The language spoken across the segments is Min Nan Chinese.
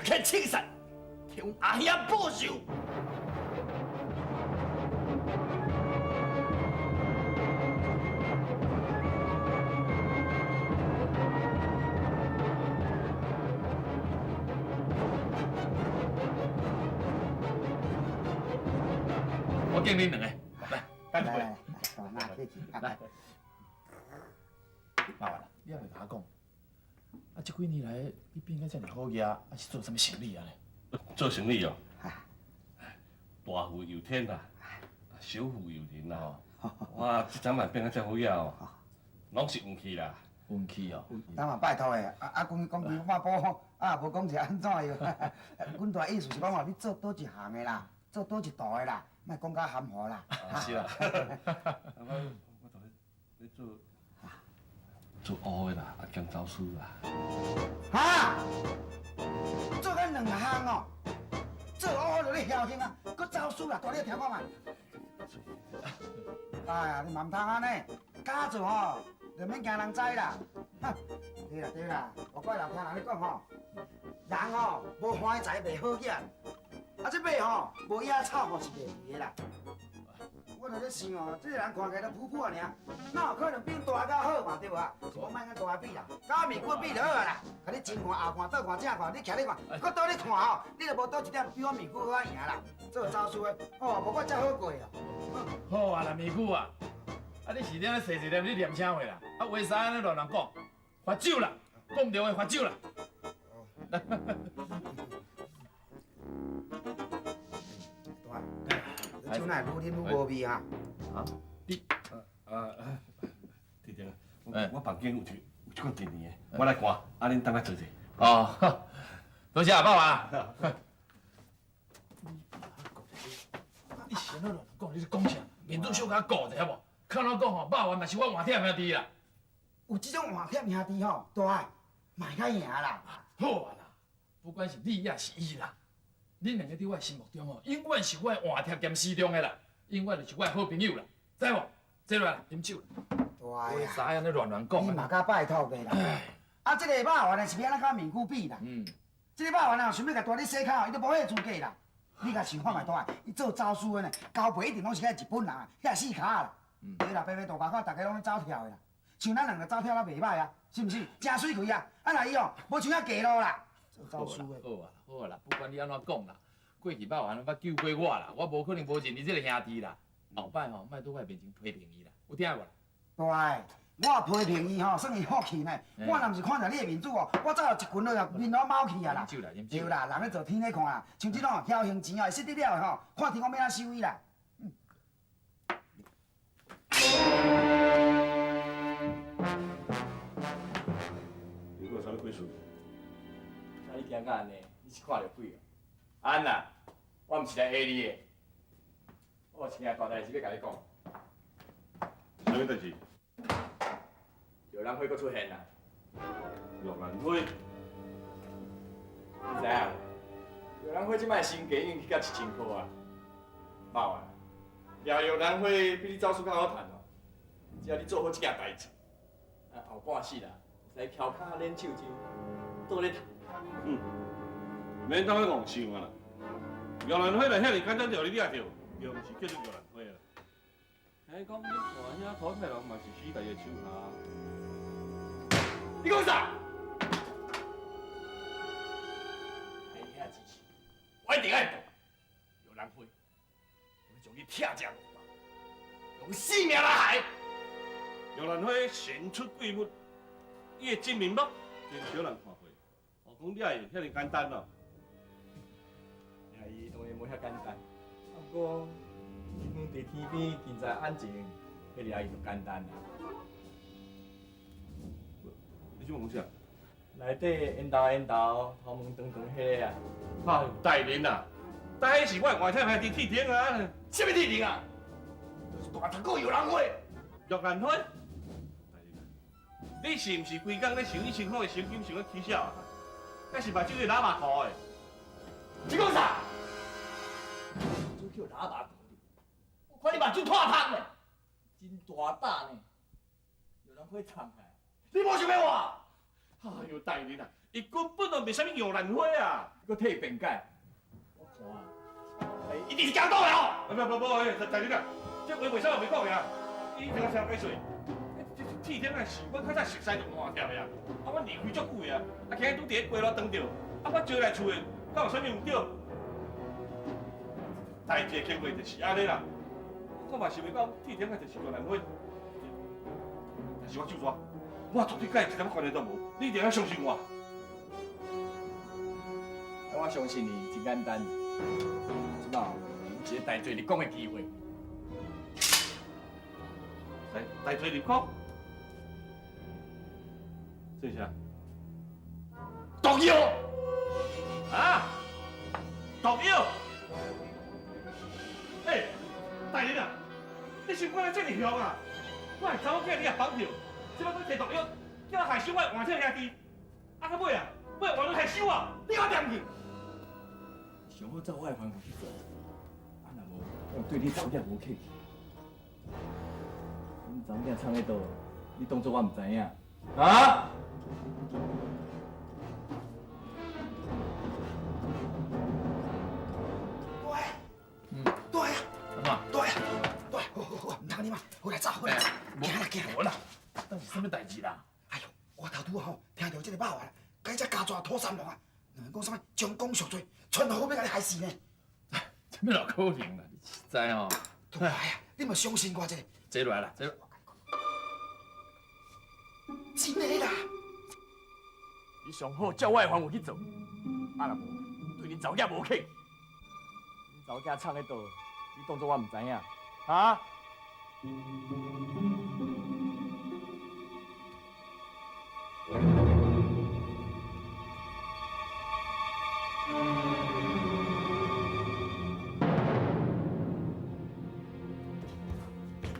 起来清算，替阮阿兄报仇。我敬恁两个，来，干一杯。来，爸爸，你犹未共我讲，啊，這幾年來你變甲遮爾好額，啊是做啥物生意按呢？做生意哦，大富由天啦，小富由人啦。我這陣嘛變甲遮好額哦，攏是運氣啦。運氣哦。咱嘛拜託的，啊啊，講講句話寶，啊無講是按怎樣？阮大意思是講吼，你做佗一行的啦，做佗一道的啦，莫講甲含糊啦。是啦。我做咧做做烏的啦，啊兼走私啦。哈？做甲兩項哦，做烏就咧僥倖啊，閣走私啦，大你聽看覓。哎呀，你嘛毋通按呢，敢做吼，就免驚人知啦。對啦對啦，我怪人聽人咧講吼，人吼無橫財袂好額，啊這馬吼無野草吼是袂肥的啦。我就咧想哦，這個人看起來都普普爾，哪有可能變大較好嘛？對無啊？是講莫佮大比啦，佮面骨比就好啊啦。共你前看後看倒看正看，你徛咧看，閣倒咧看吼，你就無倒一點比我面骨較贏啦。做走私的，哦，無我遮好過哦。好啊啦，面骨啊，啊你是咧細細念，你念啥話啦？啊話啥按呢亂亂講，罰酒啦，講毋對話罰酒啦。大，這酒哪會愈啉愈無味啊？啊？你啊，弟弟，我房間有一罐陳年的，我來乾，啊恁等下坐者。哦，多謝爸爸。你是按怎亂講？你是講啥？面子小可顧者好無？看怎講吼，肉丸嘛是我換忝兄弟啦。有這種換忝兄弟吼，大嘛會較贏啦。好啊啦，不管是你抑是伊啦，恁兩個佇我心目中吼，永遠是我的換忝兼死忠的啦，永遠就是我的好朋友啦，知無？坐落來，啉酒。大啊！啥按呢亂亂講？你嘛較拜託的啦。啊，這個肉丸是欲按怎佮面具比啦？嗯。這個肉丸啊，想欲共大你洗跤，伊都無彼個資格啦。你共想看覓大，伊做走私的呢，交配一定攏是遐日本人，遐四跤啦。對啦，白白大外口，逐家攏咧走跳的啦。像咱兩個走跳得袂歹啊，是毋是？誠媠氣啊！啊若伊哦，無像遐假路啦。做走私的。好啊，好啊啦，不管你按怎講啦，過去肉丸捌救過我啦，我無可能無認伊這個兄弟啦。後擺吼，莫佇我面前批評伊啦，有聽無啦？大，我批評伊吼，算伊福氣呢。我若毋是看著你的面子哦，我早就一拳落面攏貓去啊啦。對啦，人咧做天咧看啦，像這種僥倖錢哦，會失得了的吼，看天公欲按怎收伊啦。你講啥物鬼事？啥你驚甲按呢？你是看著鬼哦？安啦，我毋是來嚇你的，我有一件大代誌欲共你講。啥物代誌？玉蘭花閣出現啦！玉蘭花，你知影無？玉蘭花這擺身價已經起到1000箍啊！肉丸，掠玉蘭花比你走私較好趁哦。只要你做好這件代誌，啊後半世啦，會使翹跤練手就倒咧趁。嗯，免當去戇想啊啦！玉蘭花若遐爾簡單就予你掠著，就毋是叫做玉蘭花啦。聽講恁大兄土太郎嘛是死大的手下。你講啥？大兄之仇，我一定愛報。玉蘭花，我將伊拆食五百，用性命來還。玉蘭花神出鬼沒，伊的真面目真少人看過。哦，講掠伊遐爾簡單咯？掠伊當然無遐簡單，啊毋過伊佇天邊近在眼前，欲掠伊就簡單啦。你這講啥？內底緣投緣投，頭毛長長彼个啊。哎呦，大人啊，但彼是我的外甥兄弟鐵定啊。啥物鐵定啊？就是大頭哥玉蘭花。玉蘭花？大人啊，你是毋是規工咧想你辛苦的薪金想欲起痟啊？抑是目睭去喇叭裤的？你講啥？目睭去喇叭裤？我看你目睭脫窗咧，真大膽呢！玉蘭花藏起來，你無想欲活？哎呦，大人啊，伊根本就袂啥物玉兰花啊！阁替伊辩解，我看啊，一定是讲倒的哦。不不不，哎，大人啊，这话袂使话讲的啊！伊听啥解说？这铁天啊，是阮较早熟似就换贴的啊，啊，阮离开足久的啊，啊，今日拄伫咧街路撞著，啊，我招来厝的，敢有啥物毋对？代志的经过就是按呢啦，我嘛想袂到铁天啊就是玉兰花，但是我就煞，我绝对佮伊一点关系都无，你一定要相信我。我相信你真简单，这摆有一个大罪入讲的机会。大罪入讲，这是啥？毒药！啊！毒药！欸，大人啊，你想我这么凶啊？我的查某囝你也绑著，这摆阁提毒药，叫我害死我的换铁兄弟，啊到尾啊，尾换你害死我，你我掂去？上好照我的方法去做，啊若无，我对你查某囝无客气。恁查某囝藏咧佗，你当作我毋知影？啊？对，对啊，对啊，对，好好好，毋通你嘛，好来走，好来走，行啦行啦。无啦，到底是啥物代志啦？哎呦，我头拄仔吼听著这个肉丸，佮这家族土三郎啊，两个讲啥物将功赎罪，全好欲共你害死呢。啥物老可能啦？你实在吼。对啊，你嘛相信我这个？坐落来啦，坐。真的啦。你上好照我的方法去做，啊若无，对恁查某囝无客气。恁查某囝藏咧佗，你当作我毋知影？啊？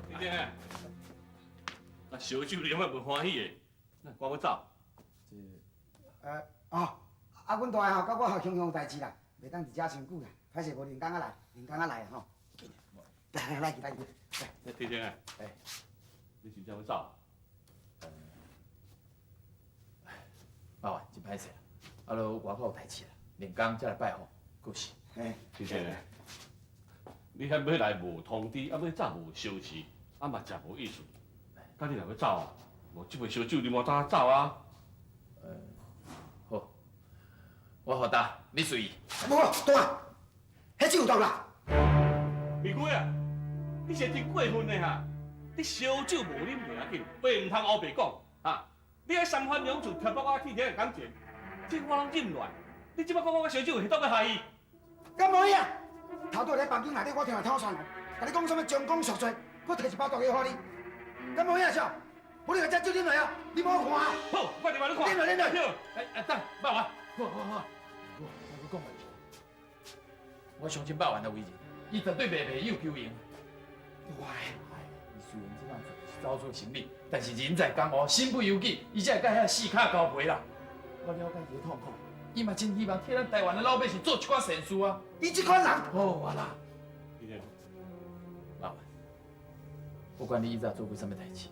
你听，那烧酒你嘛袂欢喜的，那赶我走。哦，啊，阮大个吼，佮我吼兄兄代志啦，袂当伫遮伤久啦，歹势无另工仔来，另工仔来吼。来来来去来去，来。铁天啊，哎，你真正欲走？爸爸，真歹势啦，啊，啰外口有代志啦，另工才来拜访，过时。嘿，铁天，你遐欲来无通知，啊欲走无相示，啊嘛诚无意思。佮你若欲走啊，无这杯烧酒啉完当走啊。好，我予担，你随意。无，大，彼酒有毒啦。米贵啊，你是真过分的哈！你烧酒无啉袂要紧，话毋通乌白讲哈。你喺三番两次挑拨我铁天的感情，这我拢忍落来。你这摆讲我烧酒是当欲害伊？敢无影？头拄仔咧房间内底，我听头山，共你讲啥物将功赎罪，阁提一包毒药予你，敢无影笑？无你共这酒啉落啊！你无看？好，我伫外你看。啉落，啉落。哎哎，等，肉丸，好好好，我我讲，我相信肉丸的为人，伊绝对袂袂有求赢。哇！伊虽然这摆是走出生理，但是人在江湖，身不由己，伊才会佮遐四跤交陪啦。我了解伊的痛苦，伊嘛真希望替咱台湾的老百姓做一寡善事啊。伊这款人，好啊啦。肉丸，不管你以前做过啥物代志，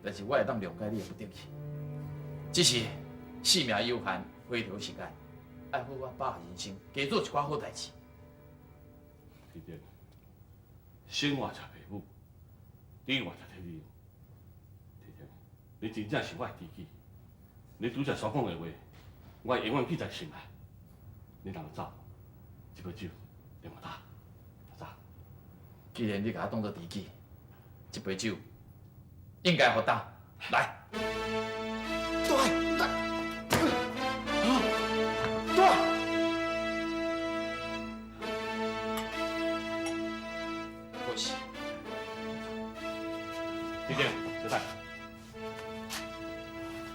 但是我会当谅解你的不得已。只是性命有限，回头是岸，爱好好把握人生，加做一寡好代志。铁天，生活食爸母，你活食替你用。铁天，你真正是我的知己，你拄才所讲的话，我会永远记在心内。你若欲走，这杯酒连我打，走。既然你共我当做知己，这杯酒应该予担。来。对对，对。可惜。铁天，小等，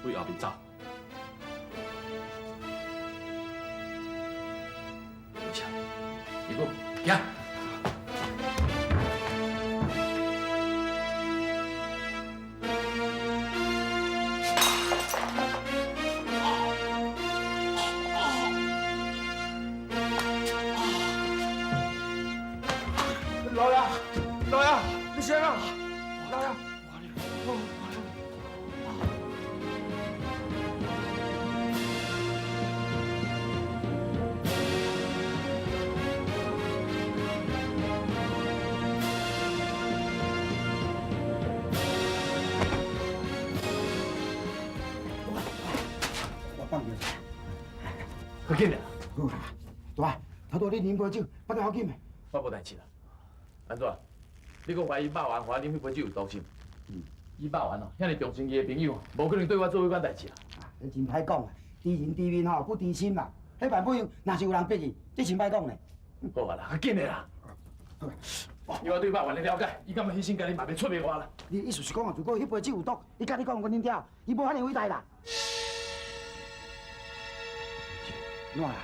对后面走。多谢，二哥，行。老爷，老爷，你先啊！老爷，緊啦。好啦，大，頭拄你啉杯酒，放得好緊的。我無代誌啦。按怎？你閣懷疑肉丸予我啉彼杯酒有毒是毋？伊肉丸哦，遐爾重情義的朋友，無可能對我做彼款代誌啦。你真歹講啊，知人知面吼，不知心啦。彼萬不用，若是有人逼伊，這真歹講咧。好啊啦，較緊的啦。以我對肉丸的了解，伊敢欲犧牲家己嘛袂出賣我啦。你意思是講啊，如果彼杯酒有毒，伊佮你講阮恁了，伊無遐爾偉大啦。怎啦？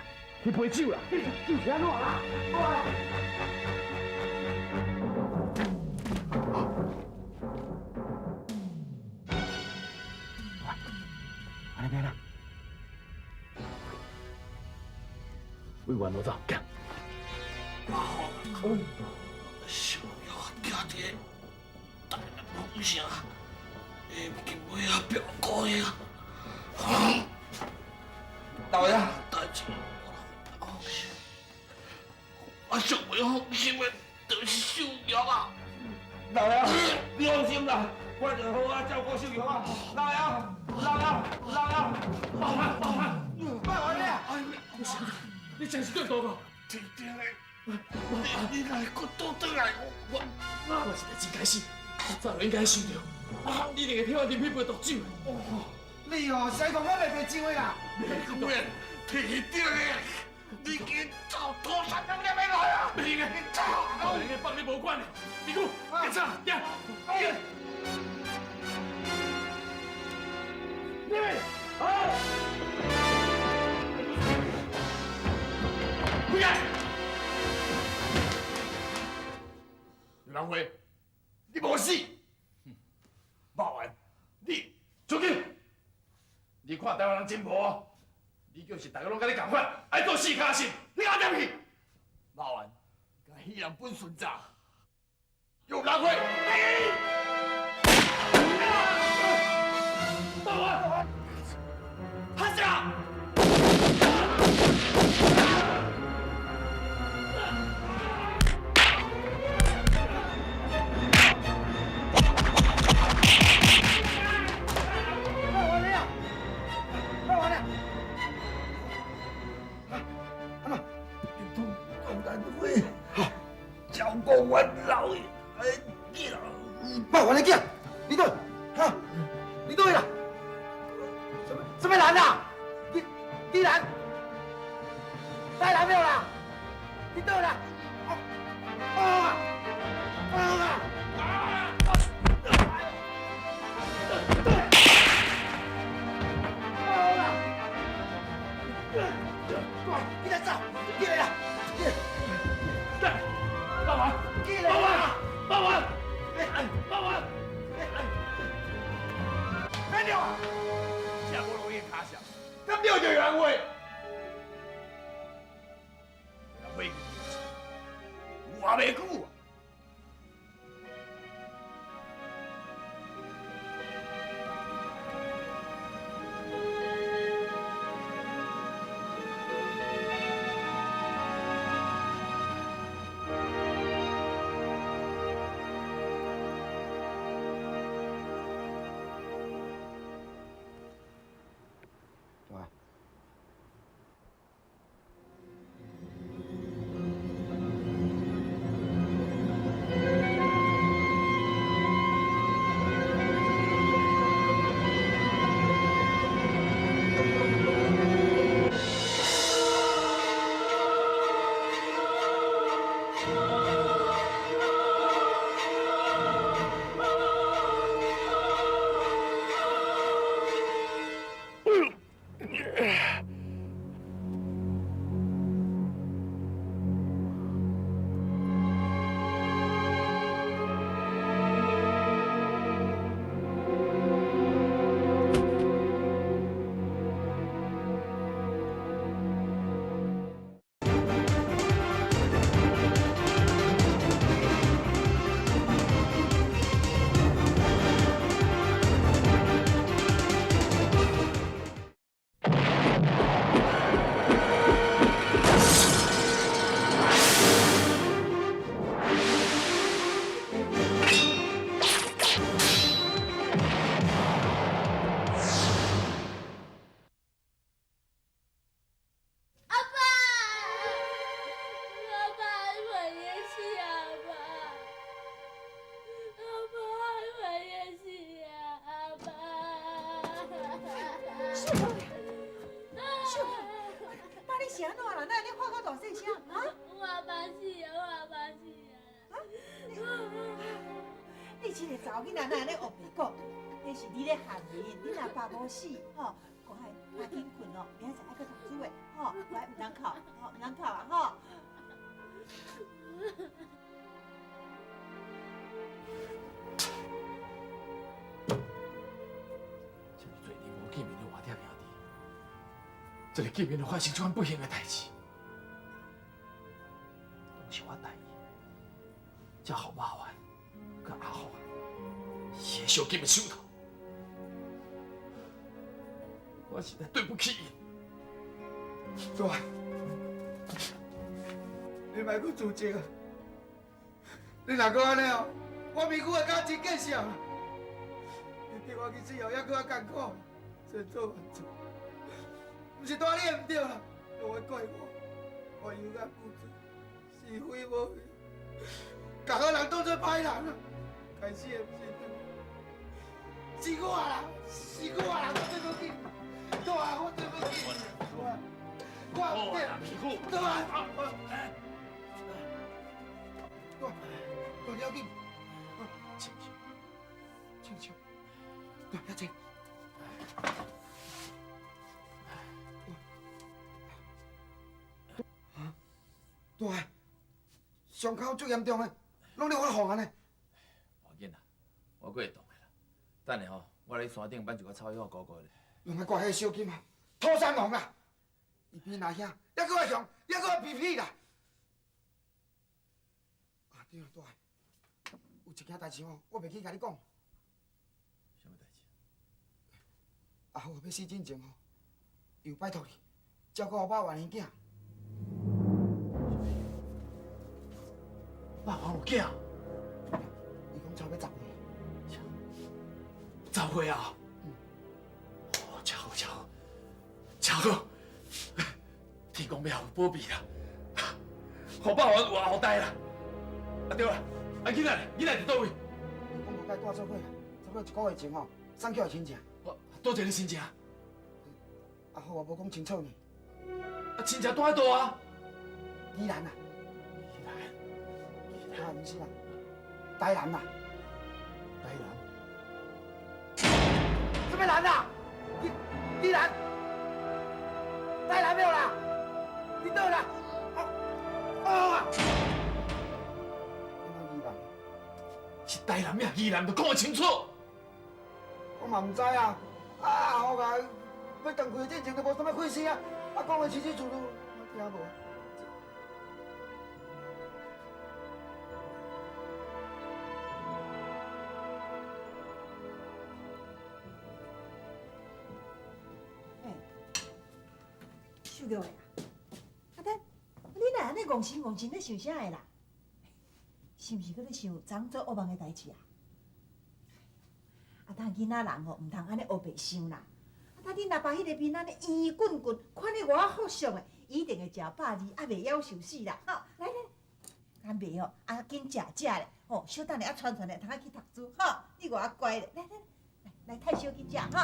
彼杯酒啦，酒是按怎啦？哇！按呢欲按怎？為原路走，行。小妖徛佇台南府城，下金尾仔表哥呀。老爷，代誌我放心，我上袂放心的，就是秀玉啊。老爷，你放心啦，我就好好照顧秀玉啊。老爺，老爺，老爺，放開，放開！放完了。你真是對多無？天天的，你來閣倒轉來，我我是代誌開始，我早就應該想著，你一定會替我啉彼杯毒酒。你哦，使講我袂白酒的啦。你個天天的，你緊走，土山人入來啊！袂用的，你走，我會放你無管的。美姑，警察，行，行。你們，好，回來。劉蘭輝，你無死，肉丸，你出去！你看台灣人真無，你就是逐家攏佮你仝款，愛做四跤神，你敢入去？肉丸，共彼人本孙子，劉蘭輝，肉丸，哈下！放完了，放完了。按怎？董兰辉，照顧阮老的囝。肉丸的囝，你佗？哈？你佗位啦？什麼人啊？你人？台南沒有啦？你佗啦？啊啊啊！你來走，起來啦！肉丸，起來肉丸，肉丸，肉丸，免了啊！這無路用跤數，敢掠著楊輝？楊輝活袂久啊！大，查某囡仔哪会咧乌白讲？彼是你咧害人，你若爸无死，吼，赶快赶紧睏哦，明仔载爱阁读书的，吼，来，毋通哭，吼，毋通哭啊，吼。这么侪年无见面的外爹兄弟，这个见面就发生这款不幸的代志，拢是我代志，才予肉圆佮阿福伊的小金的手头，我实在对不起𪜶。大，你莫阁自责啊！你若阁按呢哦，我面具会甲真见笑。你叫我去死后，犹阁较艰苦，千错万错，毋是大你的毋对啦，拢会怪我，我有眼无珠，是非无分，共好人当作歹人啊！该死的毋是你，是我啦，是我啦，我对不起，大，我对不起，我毋对，大，大，大了紧，亲像，亲像，大了紧。大，伤口足严重的，拢咧发红按呢。无要紧啦，我阁会动的啦。等下吼，我来山顶挽一寡草药糊糊咧。拢爱挂彼个小金啊，土山王啦，伊比阿兄，犹阁较强，犹阁较皮皮啦。啊对了，大，有一件代志吼，我袂记共你讲。啥物代志？阿虎欲死进前吼，伊有拜托你照顾好肉圆𪜶囝。肉圆有囝？伊讲差欲十岁。十岁啊？哦，真好，真好，真好！天公庙有保庇啦，予肉圆有后代啦。啊对啦，啊囡仔囡仔伫佗位？伊讲无佮伊带做伙啦，差不多一个月前吼，送去予亲戚。我佗一个亲戚？阿虎也无讲清楚呢。啊，亲戚住佗啊？宜兰啊。宜兰。啊，毋是啦，台南啦。台南。什么南啊？宜兰。台南没有啦？你倒啦？啊啊！宜兰。是台南呀，宜南，都讲得清楚。我嘛毋知啊，啊阿虎啊，欲断开之前都无啥物开始啊，啊讲的清清楚楚，我听无。欸，秀玉的啊，啊等，你哪按呢戆神戆神咧想啥的啦？是毋是阁咧想昨昏做恶梦的代志啊？啊，当囡仔人吼，毋通按呢乌白想啦。啊，当恁阿爸彼个面按呢圆滚滚，看咧偌福相的，伊一定会食饱二，啊袂夭寿死啦。吼，来来，敢袂哦？啊，紧食食咧，吼，小等下啊，传传咧，通去读书，吼，你偌乖咧，来来来，来太小去食吼。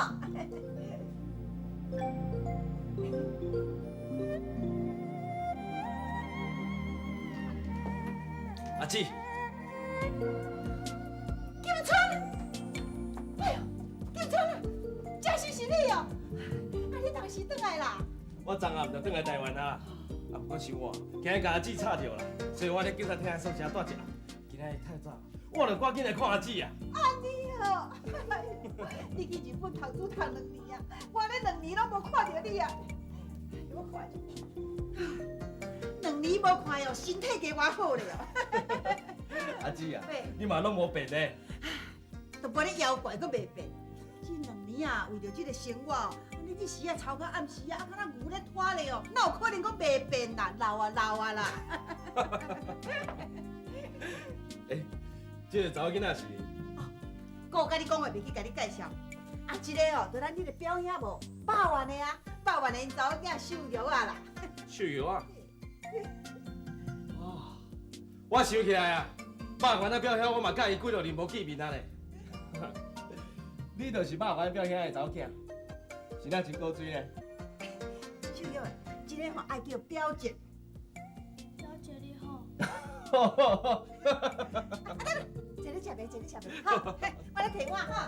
阿姊，金春，哎呦，金春啊，这是是你哦！啊，你当时转来啦？我昨暗就转来台湾啊，啊，不过是我今日共阿姊吵著啦，所以我咧警察厅宿舍住一下。今仔日太早，我就赶紧来看阿姊啊。按呢哦，你去日本读书读两年啊，我咧两年拢无看著你啊。我看者，两年无看哦，身体加偌好咧哦。阿姊啊，你嘛拢无变呢？都无咧妖怪，阁袂变。这两年啊，为著这个生活哦，你日时啊操到暗时啊，啊，敢若牛咧拖咧哦，哪有可能阁袂变啦？老啊老啊啦！欸，这个查某囡仔是？哦，阁有佮你讲话袂记，共你介绍。啊，这个哦，就咱彼个表兄无，百万的啊，百万的𪜶查某囝秀玉啊啦。秀玉啊？哦，我想起来啊，百元的表兄，我嘛佮伊几落年无见面啊咧。你就是肉圆表兄的查某囝，是哪真古锥咧？秀玉，这个吼爱叫表姐。表姐你好。啊，坐咧食，食袂济，你食袂，好，我來提碗哈。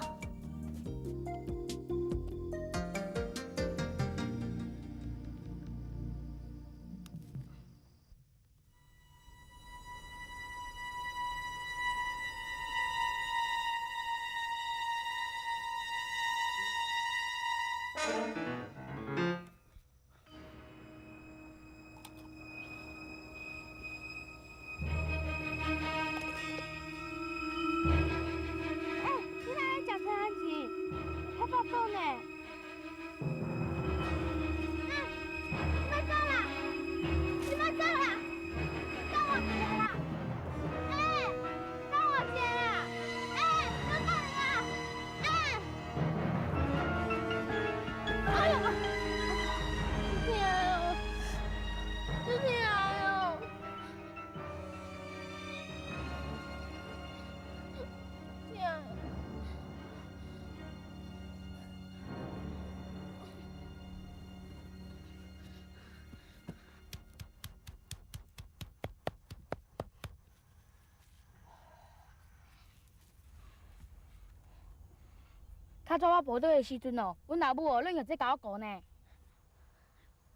较早我跋倒的时阵哦，阮老母哦，拢用这共我顾呢。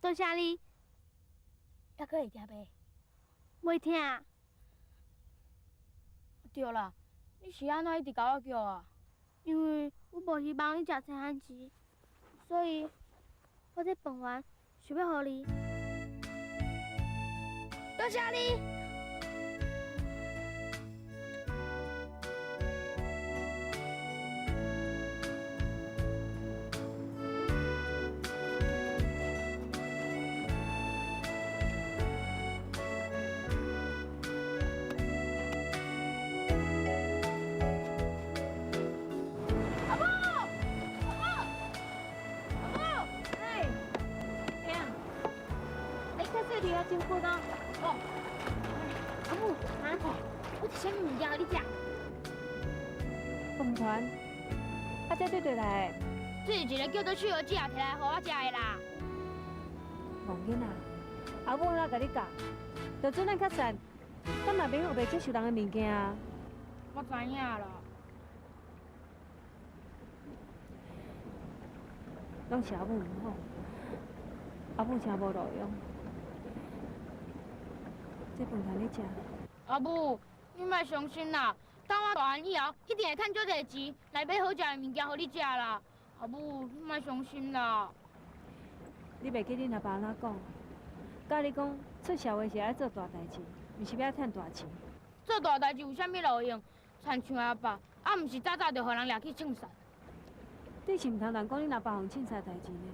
多谢你，犹阁会疼袂？袂疼。对啦，你是按怎一直共我叫啊？因为我无希望你食青番薯，所以我这饭丸想欲予你。多谢你。真久咯。哦，阿母，啊，我是啥物物件予你食？饭团，啊，这对佗来的？这是一个叫做翠儿姐提来予我食的啦。戆囡仔，阿母哪共你教？就准咱较瘦，咱嘛免学袂接受人的物件啊。我知影啦。拢是阿母毋好，阿母真无路用。这饭团你食。阿母，你莫伤心啦，等我大汉以后，一定会趁足济钱来买好食的物件予你食啦。阿母，你莫伤心啦。你袂记恁阿爸按怎讲？教你讲出社会是爱做大代志，毋是欲趁大钱。做大代志有啥物路用？亲像阿爸，啊，毋是早早就予人掠去枪杀。你是毋通乱讲恁阿爸予枪杀代志呢？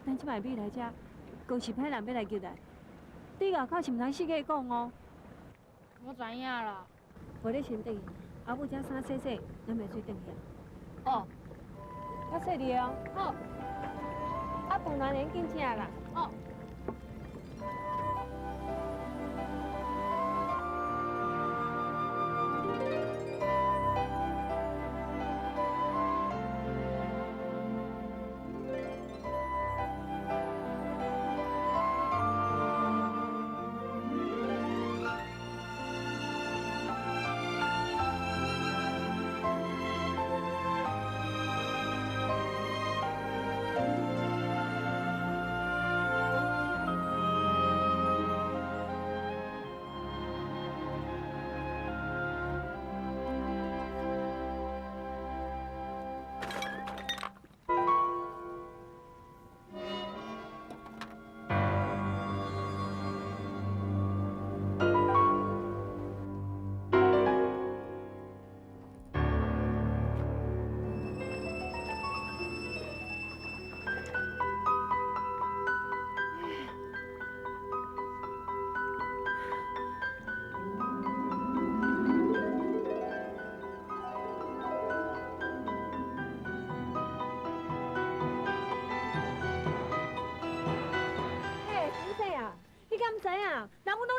咱这摆米来遮，阁是歹人欲来入来。你外口是毋通四界讲哦。我知影啦。无你先转去，阿母这衫洗洗，咱袂水转去啊。哦。较细腻哦。好。啊，饭团免紧食啦。哦。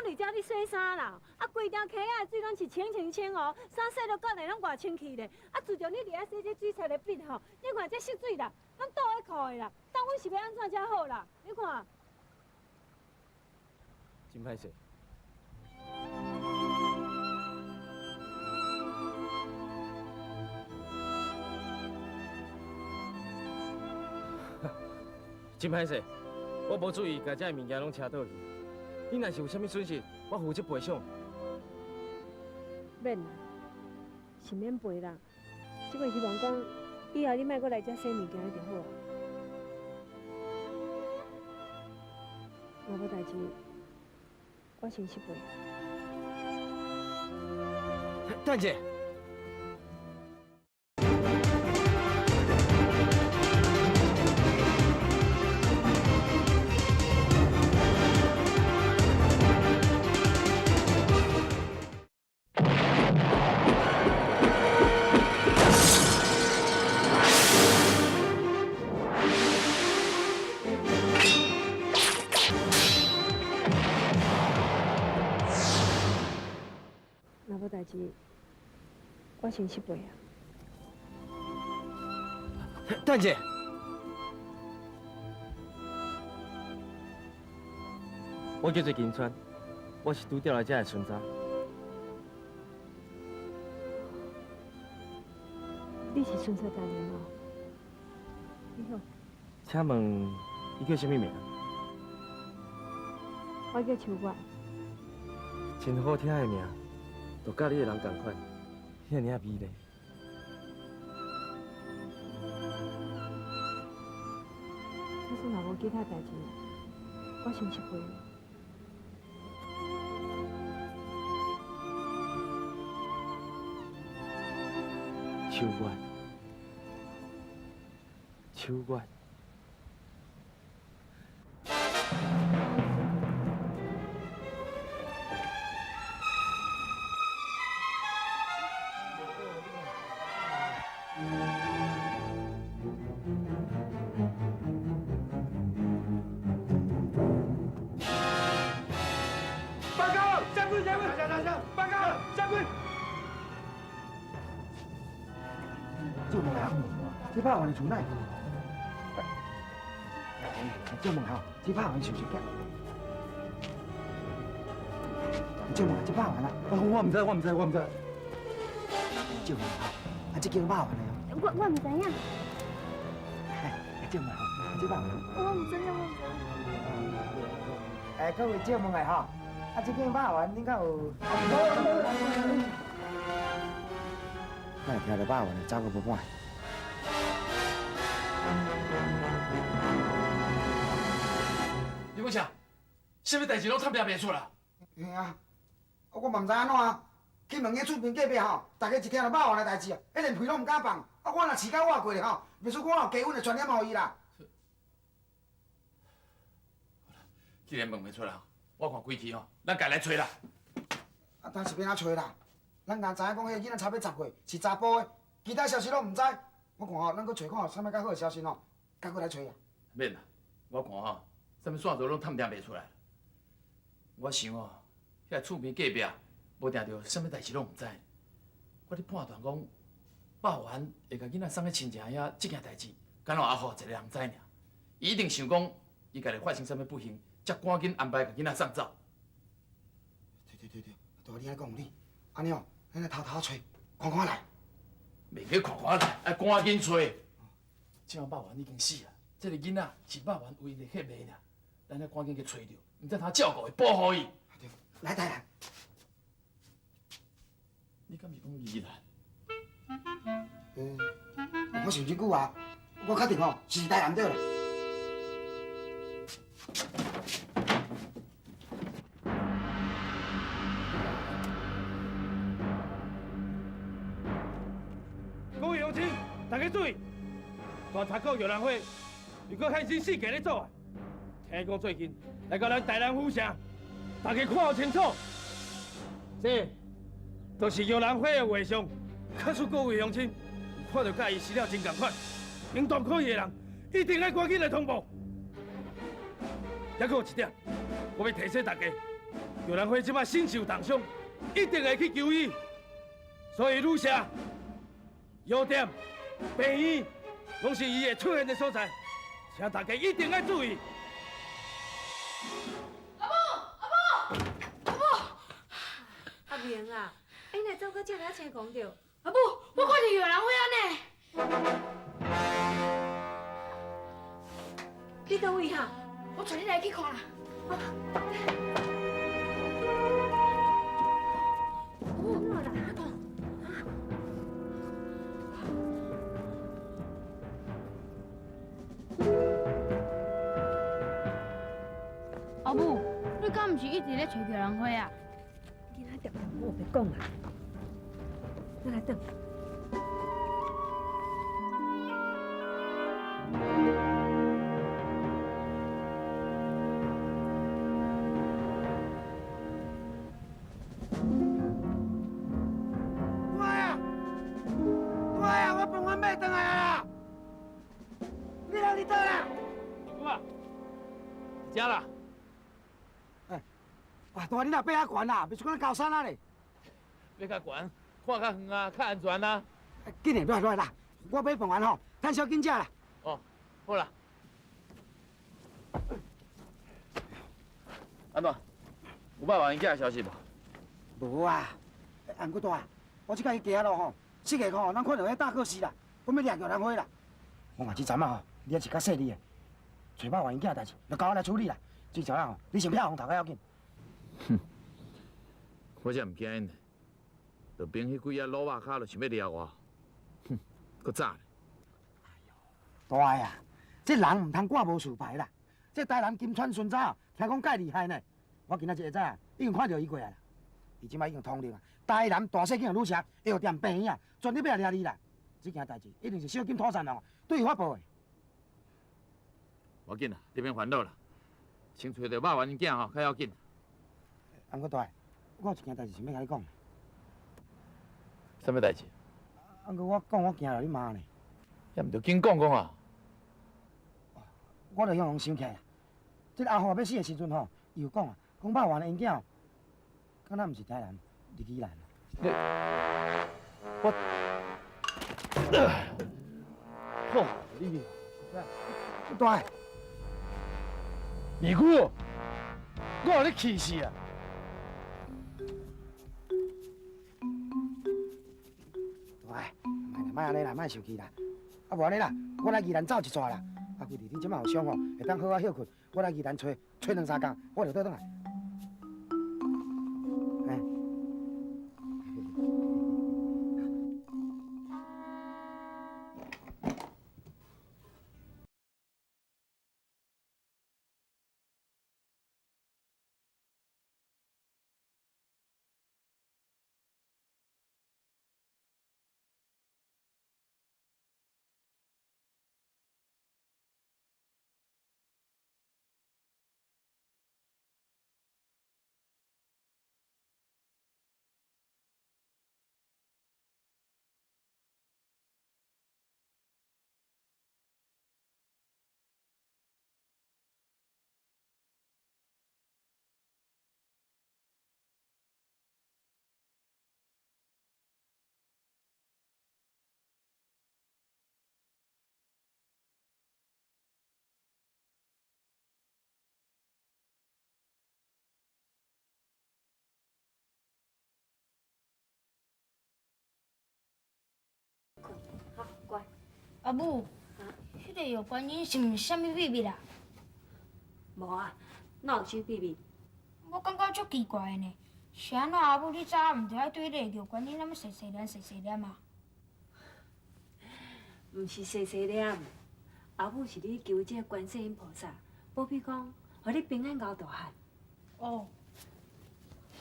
伫遮咧洗衫啦，啊，规条溪仔的水拢是清清清哦，衫洗了到内拢偌清气咧。啊，自从你伫遐洗这水彩的笔吼，你看这色水啦，拢倒咧裤的啦。当阮是欲按怎才好啦？你看。真歹势。真歹势，我无注意，共这物件攏车倒去。你若是有啥物损失，我负责赔偿。免啦，是免赔啦。这摆希望讲，以后你莫阁来遮洗物件就好。若无代志，我先失陪。等者。若无代志，我先失陪啊。等者，我叫做金川，我是拄调来遮的巡查。你是巡查大人哦？你好。请问你叫啥物名？我叫秋月。真好听的名，就佮你的人仝款，遐尔仔美丽。假使若无其他代志，我先失陪。秋月，秋月。报告，将军，将军，将将，报告，将军。赵问候，这百万的厝内。赵问候，这百万是不是假？赵问，这百万啊！我毋知，我毋知，我毋知。赵问候，啊，这间百万的。我毋知影。赵问候，这百万。我毋知影，我毋知影。哎，各位赵问的吼，啊，这间百万，恁敢有？哪会听到百万的走阁无半？你讲啥？啥物代志拢探听袂出啦？嘿啊，我嘛毋知按怎啊。去问彼厝边隔壁吼，大家一听著肉丸的代志啊，彼连屁拢毋敢放。啊，我若饲到活过咧吼，袂输讲我有加温的传染予伊啦。既然问袂出啦，我看规气吼，咱家来揣啦。啊，当时欲按怎揣啦？咱敢知影讲，彼个囡仔差欲十岁，是查埔的，其他消息拢毋知。我看吼，咱阁揣看有啥物较好的消息吼，阁阁来揣啊。免啦，我看吼，啥物线索拢探听袂出来。我想哦，遐厝边隔壁无定著啥物代志拢毋知。我咧判断讲，肉丸会共囡仔送去亲情遐，这件代志，敢若阿虎一个人知尔。伊一定想讲，伊家己发生啥物不幸，才赶紧安排共囡仔送走。对对对对，大你按呢讲有理，按呢哦，咱来偷偷揣，看看来。袂去看看来，爱赶紧揣。这下肉丸已经死啊，这个囡仔是肉丸唯一的血脉尔，咱爱赶紧去揣著，毋才通照顾会保护伊。对，来台南。你敢是讲宜兰？我想真久啊，我确定吼是台南对啦。各位乡亲，大家注意！大贼阁玉兰花又阁现身四界咧做啊！听讲最近来到咱台南府城，大家看好清楚，这就是玉兰花的画像。假使各位乡亲有看到佮伊资料真仝款，行动可疑的人，一定爱赶紧来通报。还阁有一点，我欲提醒大家，玉兰花这摆身受重伤，一定会去求医，所以女社、药店、病院，拢是伊会出现的所在，请大家一定爱注意。阿母，阿母，阿母，阿明啊，你哪走到遮尔青狂著？阿母，我看著玉兰花呢。你你佗位哈？我带你来去看啦。阿母，你敢毋是一直咧揣玉兰花啊？囡仔恬恬讲乌白讲啦，咱来转。大啊！大啊！我饭碗买转来啊！你人伫佗啦？我啊，遮啦。哇，大你若爬遐悬啦，袂是讲高山啊咧？爬较悬，看较远啊，较安全啊。紧的，落来落来啦！我买饭丸吼，趁小紧食啦。哦，好啦。按怎？有肉丸囝的消息无？无啊，毋过大，我这摆去行路吼，四界吼，咱看著彼大个事啦，讲欲掠玉兰花啦。我嘛这阵仔吼，你也是较细腻的，揣肉丸囝代志，就交我来处理啦。这阵仔吼，你先票房头较要紧。哼，我才毋惊𪜶呢，就凭彼几仔卤肉跤就想欲掠我，哼，阁早咧。大啊，这人毋通挂无事牌啦。这台南金川孙仔，听讲介厉害呢。我今仔日下早已经看著伊过来啦。伊这摆已经通灵啊，台南大细景的女侠药店病院啊，全力欲来掠你啦。这件代志一定是小金妥善哦，对伊发报的。无要紧啦，你免烦恼啦，先揣著肉丸囝吼，较要紧。毋过大，我有一件代志想欲共你讲。啥物代志？毋过我讲我惊著你骂呢。也毋著紧讲讲啊！我就向想起来，这个阿虎欲死的时阵吼，伊有讲啊，讲肉丸的𪜶囝，敢若毋是台南，是宜兰。你，我，好，你，大，二姑，我予你气死啊！大，莫按呢啦，莫生气啦。啊，无按呢啦，我来宜兰走一逝啦。啊，规日你这马有伤吼，会当好好歇困。我来宜兰揣揣两三工，我就倒转来。哎。好，乖。阿母，彼个药观音是毋是啥物秘密啊？无啊，哪有啥秘密？我感觉足奇怪的呢，是按怎阿母你早毋著爱对彼个玉观音那么细细念细细念啊？毋是细细念，阿母是咧求这个观世音菩萨，保庇讲，予你平安熬大汉。哦，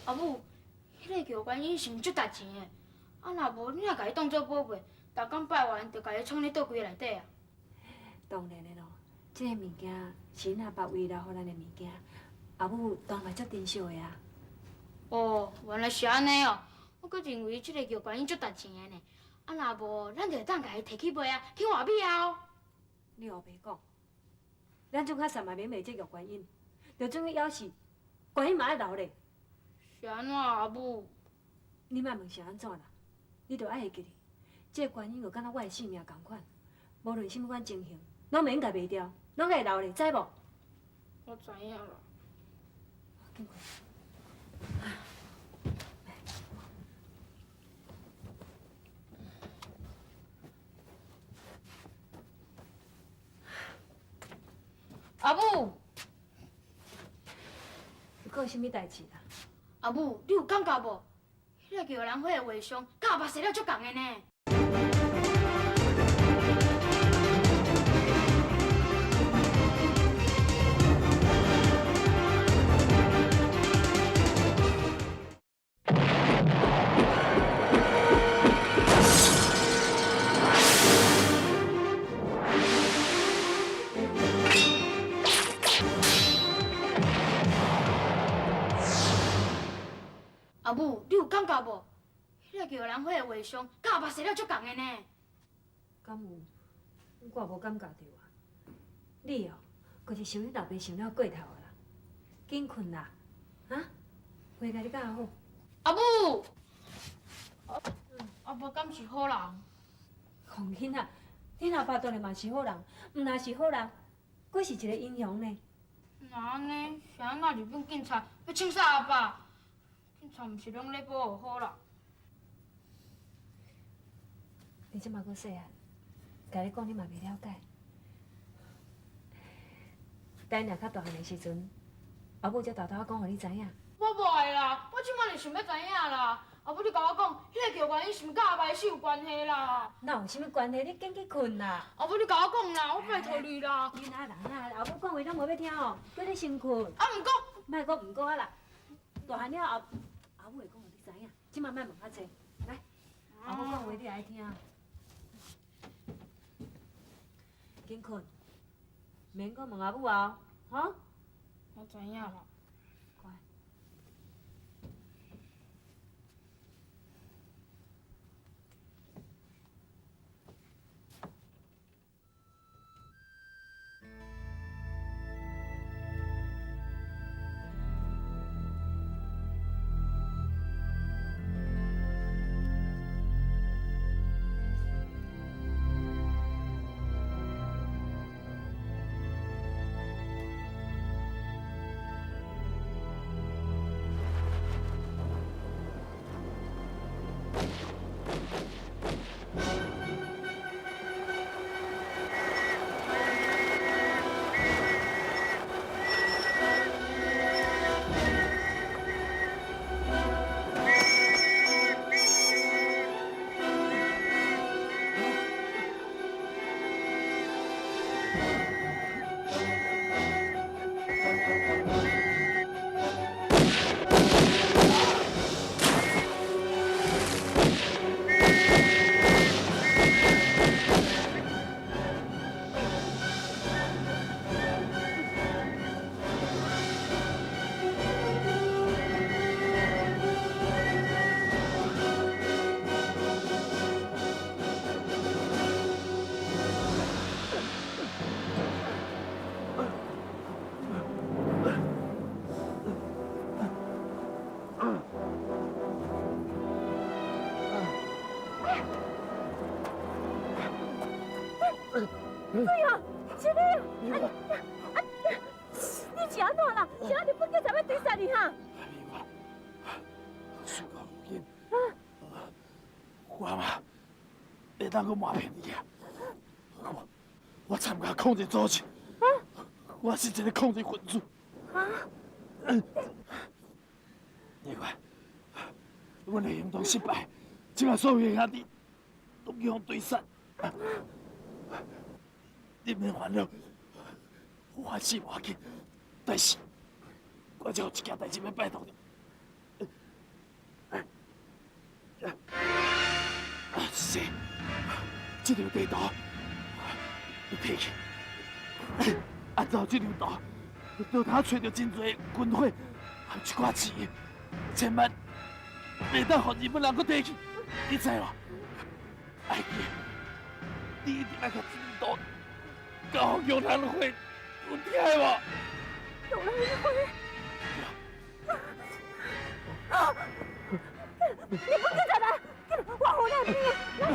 阿母，彼个玉观音是毋是足值钱的？啊，若无你若共伊当做宝贝，逐工拜完就共伊藏咧桌柜内底啊？当然的咯，这个物件是恁阿爸遗留予咱的物件，阿母当然嘛足珍惜的啊。哦，原来是按呢哦，我阁认为这个玉观音足值钱的呢。啊，若无，咱就会当共伊提去卖啊，去换米啊哦。你乌白讲，咱总较实嘛免卖这玉观音，就准去枵死，观音嘛爱留咧。是按怎阿母？你莫问是按怎啦，你著爱会记得，这个观音就敢若我的性命仝款，无论啥物款情形，拢袂用共卖掉，拢爱留咧，知无？我知影啦。紧困。阿阿母，阁有啥物代志啦？阿母，你有感觉无？彼个玉兰花的画像，佮阿爸生了足仝的呢。阿母，你有感觉无？彼个玉兰花的画像，佮阿爸生了足仝的呢。敢有？我无感觉著啊。你哦，阁是想你老爸想了过头啊啦。紧睏啦，啊？回来你敢好？阿母，阿爸敢是好人？戆囡仔，你老爸当然嘛是好人，毋若是好人，阁是一个英雄呢。若按呢，是按怎日本警察欲枪杀阿爸？警察毋是拢咧保护好人？你这马阁细汉，共你讲你嘛袂了解。等你若较大汉的时阵，阿母才偷偷仔讲予你知影。我无爱啦，我这马就想欲知影啦。阿母，你共我讲，彼个玉元是毋佮阿爸的死有关系啦？哪有啥物关系？你紧去睏啦！阿母，你共我讲啦，我拜托你啦。囡仔人啊，阿母讲话拢无欲听哦，叫你先睏。啊，毋过，莫讲毋过啊啦，大汉了后，阿母会讲予你知影。这马莫问较济，来，阿母讲话你爱听。紧睏，免阁问阿母啊，哈？我知影啦。乖。你是按怎啦？是按日本警察欲追杀你哈？事到如今，我嘛袂当阁瞒骗你啊！我参加抗日组织，我是一个抗日分子。你看，阮的行动失败，这马所有的兄弟拢去予追杀。你免烦恼，我死无要紧，但是，我只有一件代志欲拜托你。是，这张地图，你提去。按照这张图，就通揣著真济军火，和一寡钱，千万袂当予日本人阁提去，你知无？爱记，你一定爱共这张图交予玉兰花，有听无？玉兰花。你不警察来，我予你来来来，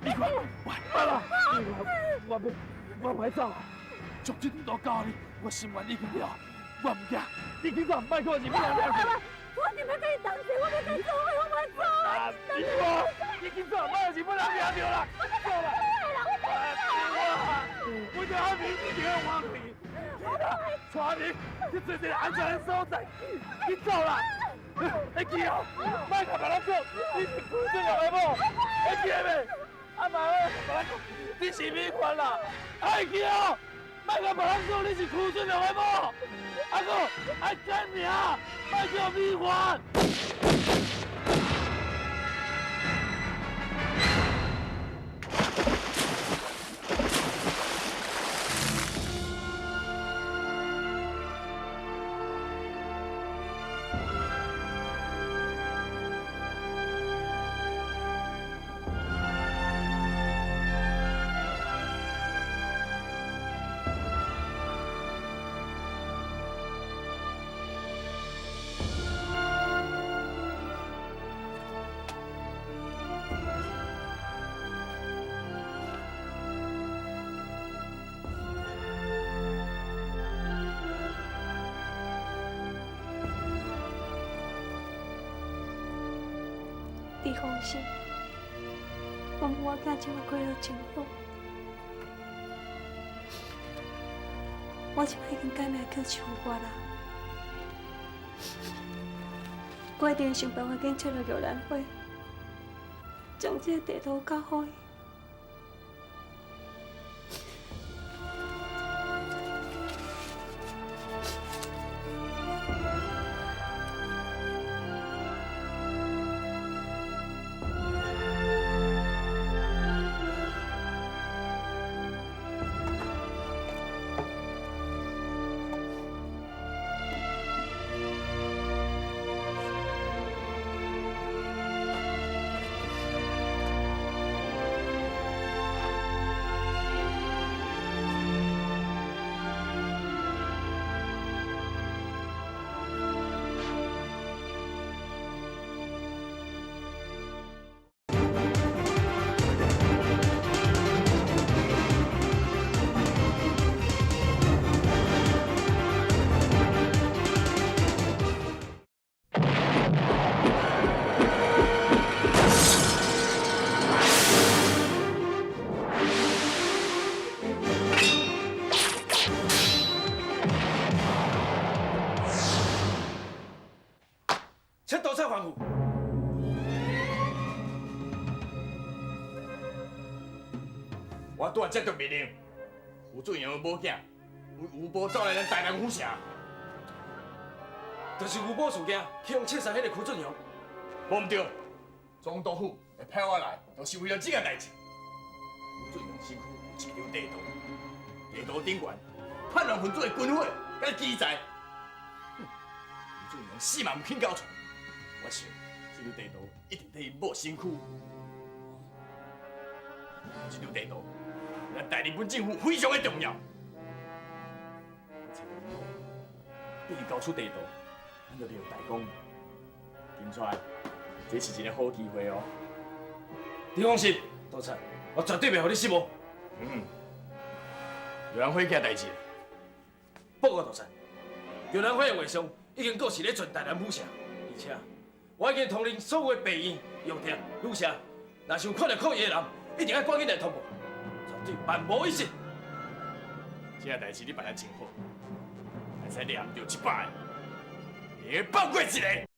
你看，我啦，我袂走啊！将这张图交予你，我心愿已经了，我毋惊，你去看，莫看日本人。我一定欲佮伊同齐，我欲佮伊做伙，我袂走啊！你我，你去走，莫日本人掠著啦！走啦！我就阿明一定会还你。带你去找一个安全的所在，去走啦！会记哦，莫共别人讲，你是柯俊荣的某，会记得袂？啊嘛，别人讲你是美环啦，会记哦，莫共别人讲你是柯俊荣的某，啊阁爱改名，莫叫美环。你放心，我母我囝这马过得真好。我这马已经改名叫秋月啦，我一定会想办法紧找到玉兰花，将这个地图交予伊。切刀菜反腐。我拄仔接到命令，胡俊阳的某囝为吴波走来咱台南府城，就是吴波事件，去予切杀彼个柯俊阳。无毋对，总督府会派我来，就是为了这件代志。胡俊阳身躯有一张地图，地图顶悬叛乱分子的军火佮机材。哼，胡俊阳死嘛毋肯交出。我想，这张地图一定伫伊某身躯。这张地图，咱大日本政府非常的重要。等伊交出地图，咱就立大功。金川，这是一个好机会哦。你放心，督察，我绝对袂予你失望。嗯，玉兰花件代志。报告督察，玉兰花的画像已经告示咧全台南府城，而且我已经通令所有的病院、药店、旅社，若是有看到可疑的人，一定要赶紧来通报，绝对万无一失。这件代志你办得真好，会使掠毋著100个，会放过一个。